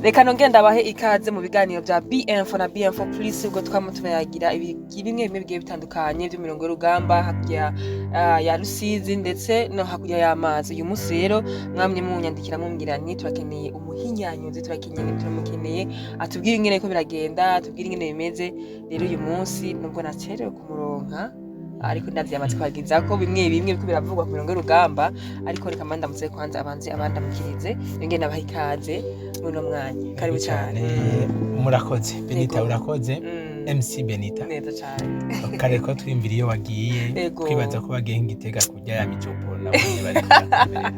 Reka nongere ndabahe ikaze mu biganiro bya BM4 na BM4 Plus, ubwo twama tubayagira bimwe bimwe bigiye bitandukanye by'imirongo y'urugamba hakurya ya Rusizi ndetse no hakurya y'amazi. Uyu munsi rero mwamye munyandikira mumbwira nti turakeneye umuhinyanyuzi, turakeneye, turamukeneye, atubwire ingene ko biragenda, atubwire ingene bimeze. Rero uyu munsi, nubwo nacerewe kumuronka, ariko ndavye yamaze kubagiza ko bimwe bimwe biriko biravugwa ku mirongo y'urugamba. Ariko reka manda ndamutse kwanza, abanze abandamukirize, yongere nabaha ikaze muri uno mwanya. Karibu cyane. Murakoze, Benita. Yego. Urakoze, MC Benita. Neza cyane. Kare ko twiyumvira iyo wagiye, twibaza ko bagiye nk'Igitega kurya ya micopo, nabonye bari kuyakomerera.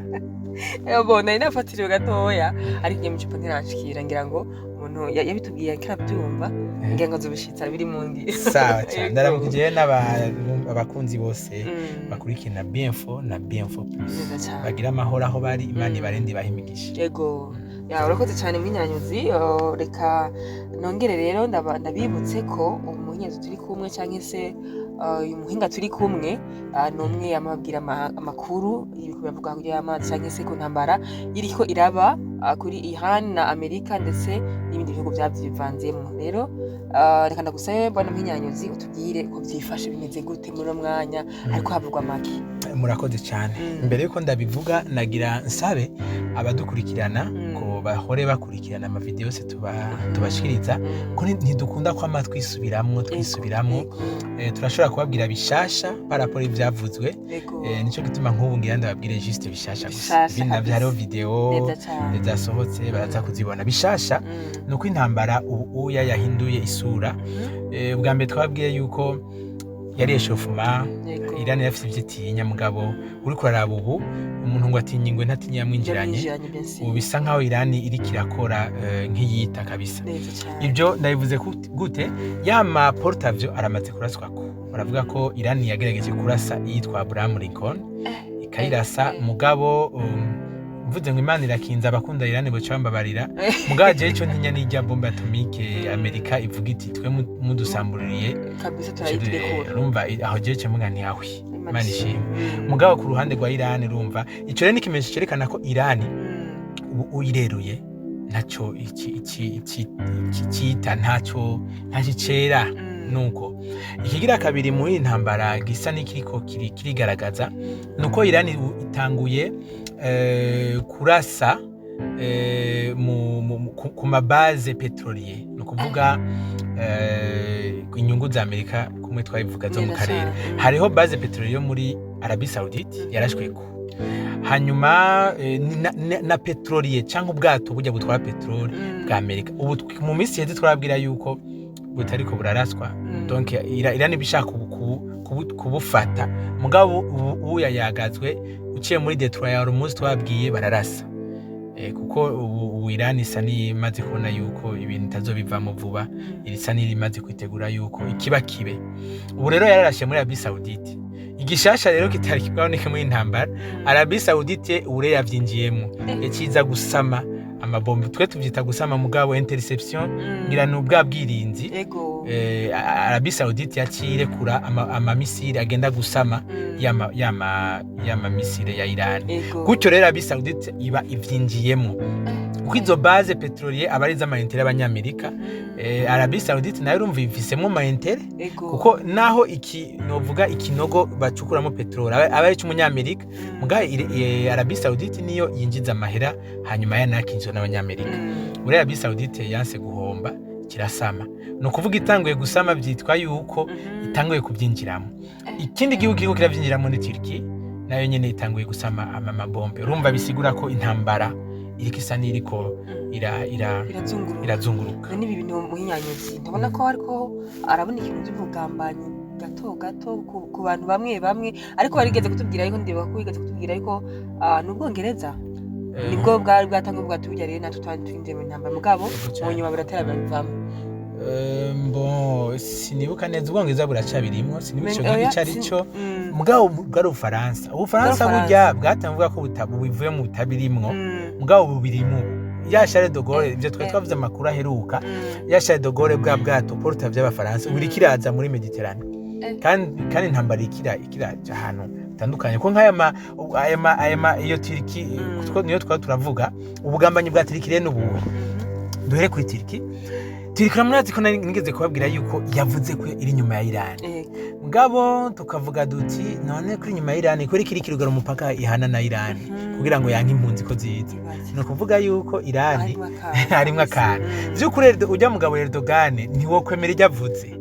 Ego, nari nafatiriwe gatoya, ariko iyo micupa ntiranshikira. Ngira ngo umuntu yabitubwiye karabyumva, ngira ngo azobishitsa biri mu ngiro. Sawa cyane. Ndaramukije abakunzi bose bakurikirana BM4 na BM4 Plus. Neza cyane. Bagira amahoro aho bari, Imana ibarinde, ibahe imigisha. Ego ya, urakoze cyane, muhinyanyuzi. Reka nongere rero ndabibutse ko umuhinyanyuzi turi kumwe, cyangwa se uyu muhinga turi kumwe, ni umwe yamabwira amakuru y'ibiriko biravugwa hakurya y'amazi, cyangwa se ku ntambara iriko iraba kuri Iran na Amerika ndetse n'ibindi bihugu byavyivanzemwo. Rero reka ndagusabe, bwana muhinyanyuzi, utubwire ko vyifashe, bimeze gute muri uno mwanya, ariko havugwa make. Murakoze cyane. Mbere yuko ndabivuga, nagira nsabe abadukurikirana ko bahore bakurikirana amavideo yose tubashikiriza, ko ntidukunda kwama twisubiramwo twisubiramwo. Turashobora kubabwira bishasha par rapport ivyavuzwe. Nico gituma nk'ubu ngira ndababwire juste bishasha gusa. Bishasha. Ibindi navyo hariho video Neza cane. zasohotse, baraza kuzibona. Bishasha nuko intambara ubu uya yahinduye isura. Ubwa mbere twababwiye yuko yari échauffement. Iran yafise ivyo itinya, mugabo uriko uraraba ubu, umuntu ngo atinya ingwe ntatinya yamwinjiranye. Yamwinjiranye, bien sûr. Ubu bisa nkaho Iran iriko irakora nk'iyita kabisa. Neza cane. Ibyo ndabivuze gute? Ya ma porte-avions aramaze kuraswako. Baravuga ko Iran yagerageje kurasa iyitwa Abraham Lincoln, ikayirasa. Mugabo mvuze ngo Imana irakinza, abakunda Iran boca bambabarira. Mugabo jewe ico ntinya n'irya bombe atomique Amerika ivuga iti twe mudusambuririye Kabisa, turayiturekura. Urumva aho jewe ce mvuga nti ahwi, Imana ishimwe. Mugabo ku ruhande rwa Iran, urumva ico rero ni ikimenyetso cerekana ko Iran ubu uyireruye ntaco iki cita, ntacyo cera. Nuko ikigira kabiri muri iyi ntambara gisa n'ikiriko kirigaragaza nuko Iran itanguye kurasa ku ma bases pétrolières, ni ukuvuga inyungu za Amerika, kumwe twabivuga, zo mu Neza karere. cane. Hariho base pétrolière yo muri Arabie Saoudite yarashweko, hanyuma na pétrolier cyangwa ubwato bujya butwara peteroli bwa Amerika. Ubu mu minsi iheze twababwira yuko butariko buraraswa. Donc Iran iba ishaka kubufata, mugabo ubu uya yagazwe uciye muri détroit ya Hormuz, twabwiye bararasa. Kuko ubu Iran isa n'imaze kubona yuko ibintu itazobivamo vuba, isa n'irimaze kwitegura yuko ikiba kibe. Ubu rero yararashe muri Arabie Saoudite. Igishasha rero kitari kibwaboneke muri intambara, Arabie Saoudite ubu rero yavyinjiyemwo, yaciza gusama amabombe. Twe tuvyita gusama, mugabo interception ngira ni ubwa bwirinzi. Arabie Saoudite yaciye irekura ama missiles agenda gusama yama missiles ya Iran. Gutyo rero Arabie Saoudite iba ivyinjiyemo, kuko izo bases pétrolières aba ari iz'ama intérêts y'Abanyamerika. Arabie Saoudite nayo urumva ifisemwo ama intérêts, kuko naho iki novuga ikinogo bacukuramo peteroli aba ari icy'Umunyamerika, muga Arabie Saoudite niyo yinjiza amahera, hanyuma yanakinjizwa n'Abanyamerika. Muri Arabie Saoudite yanse guhomba, kirasama. Ni ukuvuga itanguye gusama byitwa yuko itanguye kubyinjiramo. Ikindi gihugu kiriko kirabyinjiramo ni Turki, nayo nyene itanguye gusama amabombe. Urumva bisigura ko intambara iriko isa n'iriko ira ira Irazunguruka. Irazunguruka. None ibi bintu, muhinyanyuzi, ndabona ko ariko arabona ikintu by'ubugambanyi gato gato ku bantu bamwe bamwe, ariko barigeze kutubwira, ariko ndibuka ko wigeze kutubwira, ariko ni Ubwongereza nibwo bwari bwatangiye bwa tujya rero natwe twari twinjiye mu ntambara, mugabo mu nyuma biratera babivamo. Bon, sinibuka neza. Ubwongereza buracabirimwo, sinibuka ico gihugu Oya, ico ari co. Mugabo bwari Ubufaransa. Ubufaransa Bwari. Burya bwatanguye ko bubivuye mu butabirimwo, mugabo bubirimwo. Ya Charles de Gaulle, ivyo twari twavuze amakuru aheruka, ya Charles de Gaulle, bwa bwato porte vy'Abafaransa, ubu iriko iraza muri Méditerranée. Kandi intambara ikiraja ahantu hatandukanye, ko nk'aya ma aya ma aya ma iyo Turiki niyo twaba turavuga. Ubugambanyi bwa Turiki rero n'ubuhe? Duhere kuri Turki. Turki murazi ko nari nigeze kubabwira yuko yavuze ko iri inyuma ya Iran. Mugabo tukavuga duti: none kuri inyuma ya Iran, kuri kiri kirugara umupaka ihana na Iran kugira ngo yanke impunzi ko ziza? Ibaze. Ni ukuvuga yuko Iran Harimwo akantu. Harimwo akantu. Vy'ukuri ujya mugabo Erdogan ntiwokwemera ibyo avuze.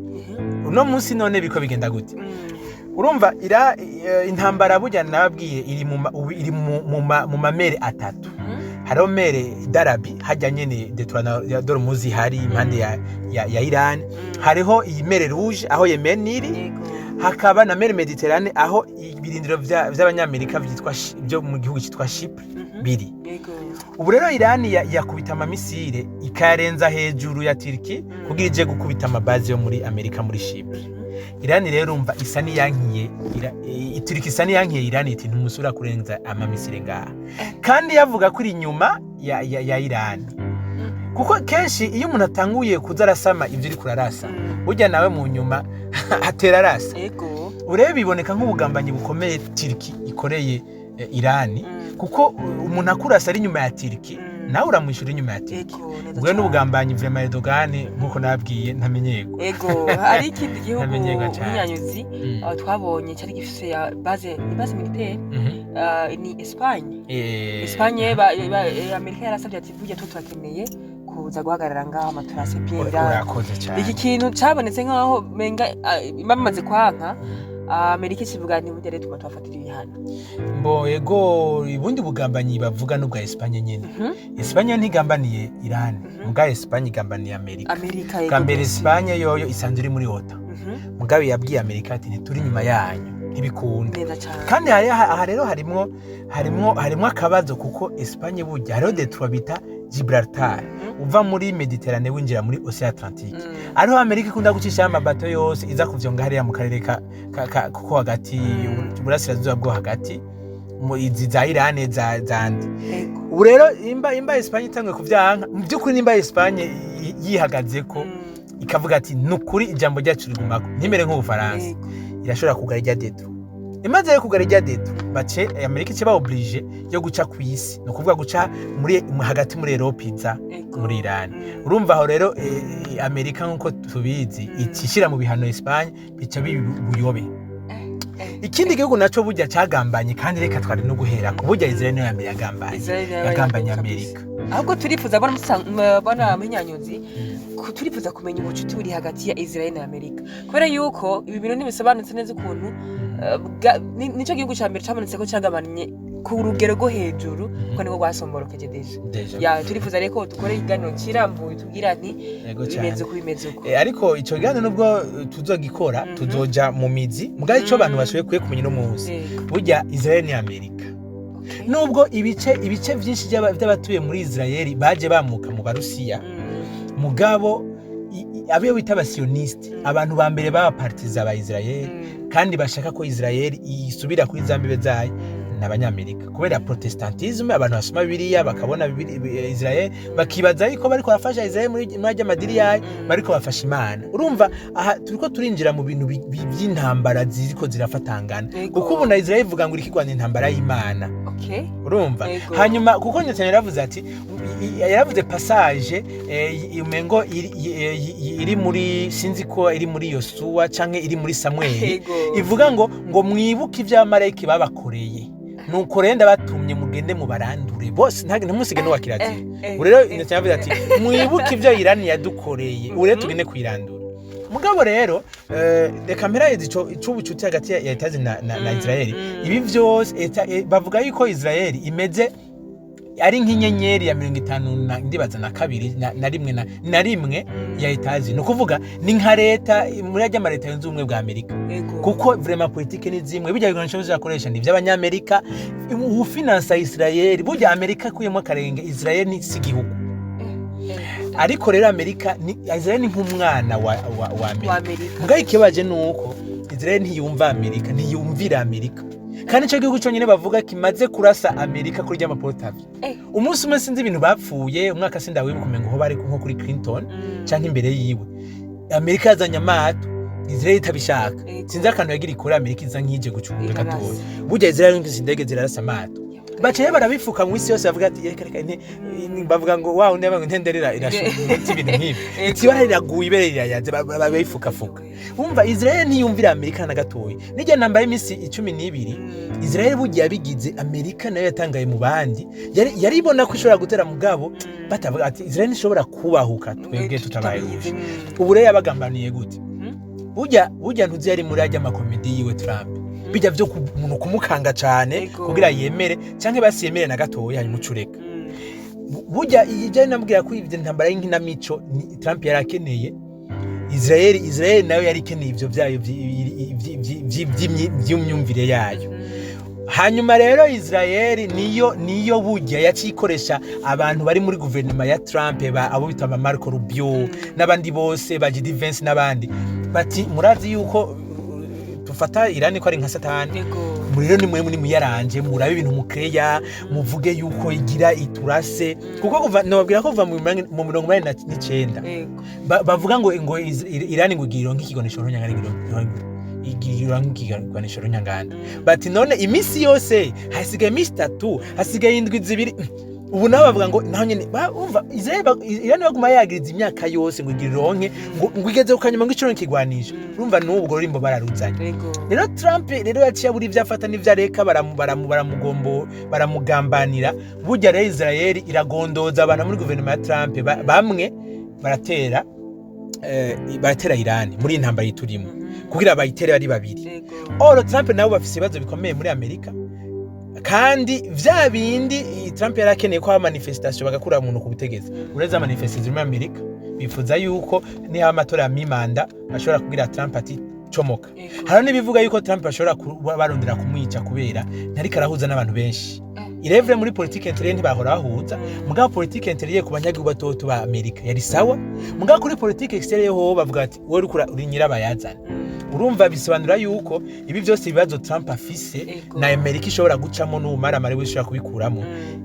Uno munsi none biko bigenda gute? Urumva ira intambara burya nababwiye iri mu ma- ubu iri mu ma mers atatu. Hariho mer d'Arabie, hajya nyene détroit ya d'Ormuz hari impande ya Iran. Hariho iyi mer Rouge aho Yemen iri. Hakaba na mer Méditerranée aho ibirindiro vy'abanyamerika vyitwa byo mu gihugu cyitwa Chypre biri. Ubu rero Iran yakubita ama missiles ikayarenza hejuru ya Turki kugira ije gukubita ama bases yo muri Amerika muri Chypre. Iran rero urumva isa niyankiye Turki, isa niyankiye Iran iti: ntumusubira kurenza ama missiles ngaha, kandi yavuga ko iri inyuma ya Iran, kuko kenshi iyo umuntu atanguye kuza arasama ibyo uri kurarasa, burya nawe mu nyuma atera arasa. Ubu rero biboneka nk'ubugambanyi bukomeye Turki ikoreye Iran, kuko umuntu akurasa ari inyuma ya Turki, nawe uramwishyura inyuma ya Turki. Ego, neza Ubwo cane. n'ubugambanyi vraiment. Erdogan, nkuko nababwiye, ntamenyerwa. Ego, hari ikindi gihugu, Ntamenyerwa cane. umunyanyuzi, twabonye cyari gifise ya base, ni base militaire, ni Espagne. Espagne Amerika yarasabye ati: burya turakeneye kuza guhagarara ngaho amaturase bien. Urakoze cyane. Iki kintu cabonetse nkaho menga bamaze kwanka, Amerika ikivuga nti: burya rero tuguma tubafatira ibihano. Mbo ego, ubundi bugambanyi bavuga n'ubwa Espagne nyene. Espagne ntigambaniye Iran, muga Espagne igambaniye Amerika. Amerika, yego. Bwa mbere, Bien sûr. Espagne yoyo isanzwe iri muri OTAN. Mugabe yabwiye Amerika ati: ntituri inyuma yanyu, ntibikunda. Neza cane. Kandi aha rero harimwo akabazo, kuko Espagne burya hariho détroit bita Gibraltar, uva muri Méditerranée winjira muri Océan Atlantique, ariho Amerika ikunda gucishaho ama bateaux yose iza kuvyonga hariya mu karere ka ko hagati, uburasirazuba bwo hagati, mu izi za Iran za zandi. Ubu rero imba Espagne itanguye kuvyanka, mu by'ukuri nimba Espagne yihagazeko, ikavuga ati: nukuri ijambo ryacu rigumako, ntimere nk'Ubufaransa, irashobora kugara irya détroit. Imaze rero kugara irya détroit, bace Amerika ice ba obligé yo guca ku isi, ni ukuvuga guca muri hagati muri Europe iza muri Iran. Urumva aho rero Amerika, nk'uko tubizi, icishyira mu bihano Espagne, bica biba ubuyobe. Ikindi gihugu naco burya cagambanye, kandi reka twari no guhera ku burya Israel niyo ya mbere yagambanye, Israel nayo yagambanye kabisa. Amerika. Ahubwo turifuza bona munyanyuzi, turifuza kumenya ubucuti buri hagati ya Israel na Amerika, kubera yuko ibi bintu ntibisobanutse neza ukuntu nico gihugu ca mbere cabonetse ko cagabanye ku rugero rwo hejuru, ko niko rwasomborokeje déjà. Déjà. Ya, turifuza rero ko dukora ikiganiro kirambuye tubwira nti Yego cyane. bimeze uko, bimeze uko. Ariko ico kiganiro nubwo tuzogikora, tuzoja mu mizi, mugabo ico abantu bashoboye kwiye kumenya uno munsi, burya Israel ni Amerika. Nubwo ibice vyinshi vy'abatuye muri Israel baje bamuka mu Barusiya, mugabo abiyo bita aba sionistes, abantu ba mbere baba partisans ba Israel, kandi bashaka ko Israel isubira kuri za mbibe zayo, ni Abanyamerika, kubera protestantisme. Abantu basoma Bibiliya bakabona Israel, bakibaza yuko bariko barafasha Israel muri arya madiri yayo, bariko bafasha Imana. Urumva aha turiko turinjira mu bintu vy'intambara ziriko zirafatangana, kuko ubu na Israel ivuga ngo iriko irwana intambara y'Imana. Urumva? Hanyuma kuko Netanyahu yaravuze ati, yaravuze passage umengo iri muri, sinzi ko iri muri Yosuwa canke iri muri Samweli, ivuga ngo mwibuke ibyo Abamarayiki babakoreye, nuko rero ndabatumye mugende mubarandure bose, ntimusige n'uwa kirazira. Ubu rero Netanyahu yavuze ati: mwibuke ibyo Irani yadukoreye, ubu rero tugende kuyirandura. Mugabo rero reka mperaheze ico c'ubucuti hagati ya Etazi na Israel. Ibi vyose bavuga yuko Israel imeze ari nk'inyenyeri ya 50 na ndibaza na kabiri na rimwe na rimwe ya Etazi, ni ukuvuga ni nka leta muri ajya amaleta yunze ubumwe bwa Amerika, kuko vraiment politike ni zimwe, bijya bikoresho bizakoresha ni iby'Abanyamerika ufinansa Israel. Burya Amerika ikuyemo akarenge, Israel ni si igihugu. Ariko rero Amerika ni, Israel ni nk'umwana wa Amerika. Wa Amerika. Mugabo ikibaje ni uko Israel ntiyumva Amerika, ntiyumvira Amerika, kandi icyo gihugu cyonyine bavuga kimaze kurasa Amerika kuri ry'ama porte-avions. Umunsi umwe sinzi ibintu bapfuye, umwaka sindawibuka, umengo ho bari nko kuri Clinton canke imbere yiwe, Amerika yazanye amato, Israel itabishaka. Sinzi akantu yagira ikora, Amerika iza nk'ije gucunga Irarasa. gatoya. Burya Israel yumvise indege zirarasa amato. Baca rero barabifuka mu isi yose, bavuga ati reka reka bavuga ngo wa undi ngo intenderera irashuka ibintu nk'ibi. Iti ibara riraguye, ibere rirayaze, babifukafuka. Wumva Israel ntiyumvira Amerika na gatoya. Nijya ntambara y'iminsi 12, Israel bugiye yabigize, Amerika nayo yatangaye mu bandi, yari ibona ko ishobora gutera, mugabo batavuga ati Israel ntishobora kubahuka twebwe tutabaye Tutabizi. ruje. Ubu rero yabagambaniye gute? Burya ntuzi yari muri ajya amakomedi yiwe Trump, bijya byo umuntu kumukanga cane kugira yemere canke basi yemere na gatoya, hanyuma ucureka. Burya ijya nambwira ko ivyo ntambara y'inkinamico Trump yari akeneye Israel, Israel nayo yari ikeneye ivyo vyayo vy'imyumvire yayo. Hanyuma rero Israel niyo burya yacikoresha abantu bari muri guverinoma ya Trump, ba abo bita ba Marco Rubio n'abandi bose, ba JD Vance n'abandi, bati murazi yuko dufata Irani ko ari nka Satani. Muri rero nimwe muri muyaranje, murabe ibintu mukeya, muvuge yuko igira iturase, kuko kuva nobabwira ko kuva mu 89 bavuga ngo Irani ngo igira nk'ikigwanisho runyanganda, igira nk'ikigwanisho runyanganda. Bati none iminsi yose hasigaye iminsi 3, hasigaye indwi 2. Ubu nabo bavuga ngo naho nyene umva Israel Irani baguma yagiriza imyaka yose ngo igira ironke, ngo igeze ku kanyuma ngo ikironke ikigwanisho. Urumva n'ubwo rurimbo bararuzanye. Rero Trump rero yaciye abura ivyo afata n'ivyo areka, baramugombo, baramugambanira. Burya rero Israel iragondoza abantu muri guverinoma ya Trump, bamwe baratera Iran muri iyi ntambara turimo, kugira bayitere ari babiri. Oro Trump nabo bafise ibibazo bikomeye muri Amerika, kandi vya bindi Trump yari akeneye ko haba manifestation bagakura umuntu ku butegetsi. Uretse manifestation muri Amerika, bifuza yuko niba amatora ya mi-mandat bashobora kubwira Trump ati comoka. Hari n'ibivuga yuko Trump bashobora kuba barondera kumwica kubera ntariko arahuza n'abantu benshi. Irevre muri politique intérieure ntibahora bahuza, mugabo politique intérieure ku banyagihugu batoto ba Amerika yari sawa, mugabo kuri politique extérieure ho bavuga ati wowe uriko uri nyirabayazana. Urumva bisobanura yuko ibi byose ibibazo Trump afise na Amerika ishobora gucamo n'ubumaramare we ishobora kubikuramo.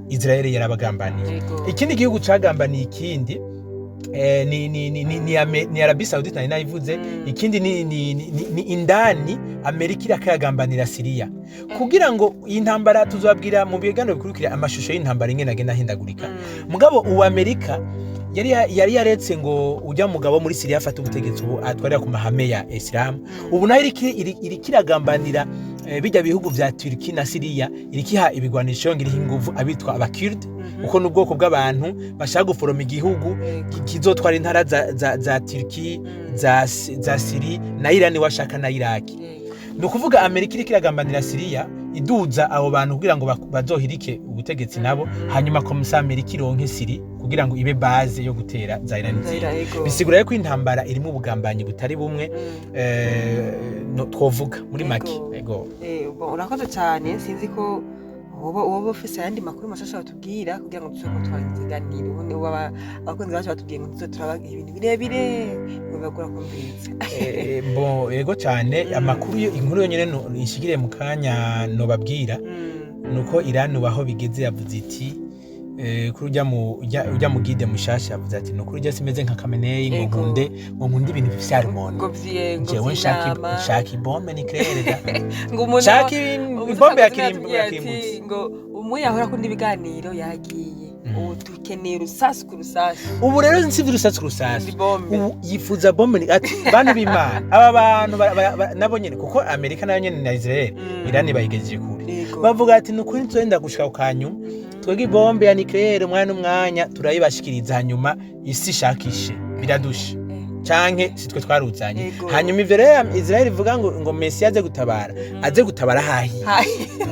Israel yarabagambaniye. Ikindi gihugu cagambaniye ikindi ni Arabie Saoudite, nari nayivuze. Ikindi ni indani Amerika irakayagambanira Syria kugira ngo iyi ntambara, tuzabwira mu biganiro bikurikira amashusho y'intambara ingene agenda ahindagurika. Mugabo ubu Amerika yari yaretse ngo ujya mugabo muri Syria afata ubutegetsi, ubu atwarira ku mahame ya Islam. Ubu nayo iriko iragambanira bijya bihugu vya Turki na Syria, irikiha ibigwanisho, ngo iriha inguvu abitwa abakurde, kuko n'ubwoko bw'abantu bashaka guforoma igihugu kizotwara intara za Turki, za Syria na Iran washaka na Iraki. Ni ukuvuga Amerika iriko iragambanira Syria, iduza abo bantu kugira ngo bazohirike ubutegetsi nabo, hanyuma comme ça Amerika ironke Syrie kugira ngo ibe base yo gutera za Iran n'izindi. Bisigura yuko intambara irimo ubugambanyi butari bumwe, no, twovuga muri make. Ego. Bon, urakoze cyane. Sinzi ko woba ufise ayandi makuru mashasha batubwira kugira ngo dushobore kuba twarangiza ikiganiro. Ubundi abakunzi bacu batubwiye ngo tuze turabaga ibintu birebire ngo bibagora kumviriza. Bon, ego cyane. Amakuru inkuru yonyene ishigiriye mu kanya nobabwira nuko Iran ubu aho bigeze yavuze iti kuri ujya mu guide mushasha, yavuze ati nukuri ujya simeze nka Khamenei ngo nkunde ibintu bifise harmonie. Ngo vye ngo Jewe nshaka vy'inama. Nshaka ibombe nucléaire da. Ngo umuntu Nshaka ibombe ya umusaza yatubwiye ati kirimbuzi. Ngo umwe yahora akunda ibiganiro yagiye, ubu dukeneye urusasu ku rusasu. Ubu rero nsivye urusasu ku rusasu. Indi bombe. Ubu yifuza bombe ati bantu b'Imana, aba bantu nabo nyene, kuko Amerika nayo nyene na Israel Iran bayigejeje kure. Bavuga ati nukuri nzenda gushika ku kanyuma, twebwe ibombe ya nucléaire umwanya n'umwanya turayibashikiriza, hanyuma isi ishakishe biradushe canke si twe twaruzanye. Hanyuma ivyo rero Israel ivuga ngo Messi aze gutabara, aze gutabara hahiye.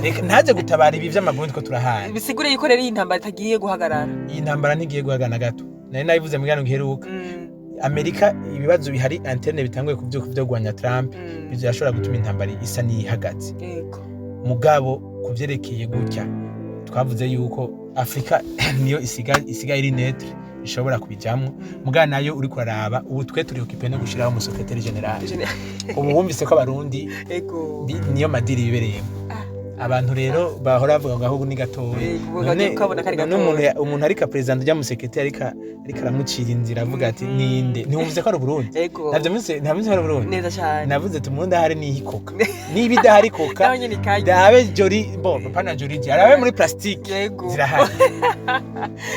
Reka ntaze gutabara ibi vy'amabundi ko turahana. Bisigure yuko rero iyi ntambara itagiye guhagarara. Iyi ntambara ntigiye guhagarara na gato, nari nabivuze mu kiganiro giheruka. Amerika ibibazo bihari interne bitanguye kuvyuka vyo kurwanya Trump, bizashobora gutuma intambara isa n'iyihagaze. Mugabo kuvyerekeye gutya twavuze yuko Afrika niyo isigaye iri neutre, ishobora kubijamwo. Mugabo nayo uriko uraraba ubu twe turi occupé no gushiraho umusecrétaire général. Ubu wumvise ko abarundi niyo madiri bibereyemo. Ah, Abantu rero bahora bavuga ngo ahubwo ni gatoya. Yego, None ukabona kari none gatoya. Umuntu ariko perezida ujya mu secrétaire ariko aramucira inzira, avuga ati: "Ninde?" Ntiwumvise ko ari Uburundi? Ego. Navyo muse, ntavuze ko ari Uburundi. Neza cyane. Navuze ati umurundi ahari niho ikoka, niba idahari koka, Nawe nyine ikaye. Dabe jori bo pana jori, arabe muri plastique, zirahari.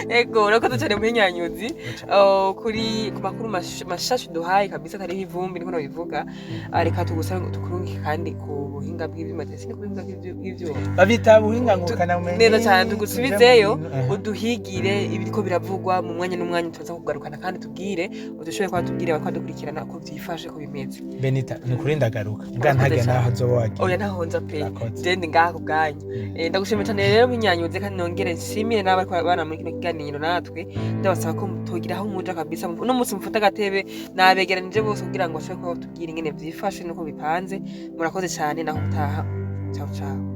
Ego, urakoze cyane muhinyanyuzi. Oh, kuri ku makuru mashasha duhaye kabisa atariho ivumbi, niko nabivuga. Ah, reka tugusabe ngo tukurungike kandi ku buhinga bw'ivyuma, ndetse no ku buhinga bw'ivyuma. Babita buhinga ngurukana bumenyi. Neza cyane, tugusubizeyo, Aha. uduhigire ibiriko biravugwa mu mwanya n'umwanya. Tuza kugarukana kandi tubwire, udushoboye kuba tubwire abakwadukurikirana uko vyifashe, ko bimeze. Benita, ni ukuri ndagaruka mbwa Urakoze ntagira cyane. naho azoba wagiye. Oya, ntahonza pe. Urakoze. Je ndi ngaha ku bwanyu. Ndagushimiye cyane rero munyanyuze, kandi nongere nshimire n'abariko bana muri kino kiganiro natwe. Ndabasaba ko mutogira aho muja kabisa. Uno munsi mufate agatebe, nabegeranije bose kugira ngo bashobore kuba batubwira ingene vyifashe nuko bipanze. Murakoze cyane, naho utaha. Ciao ciao.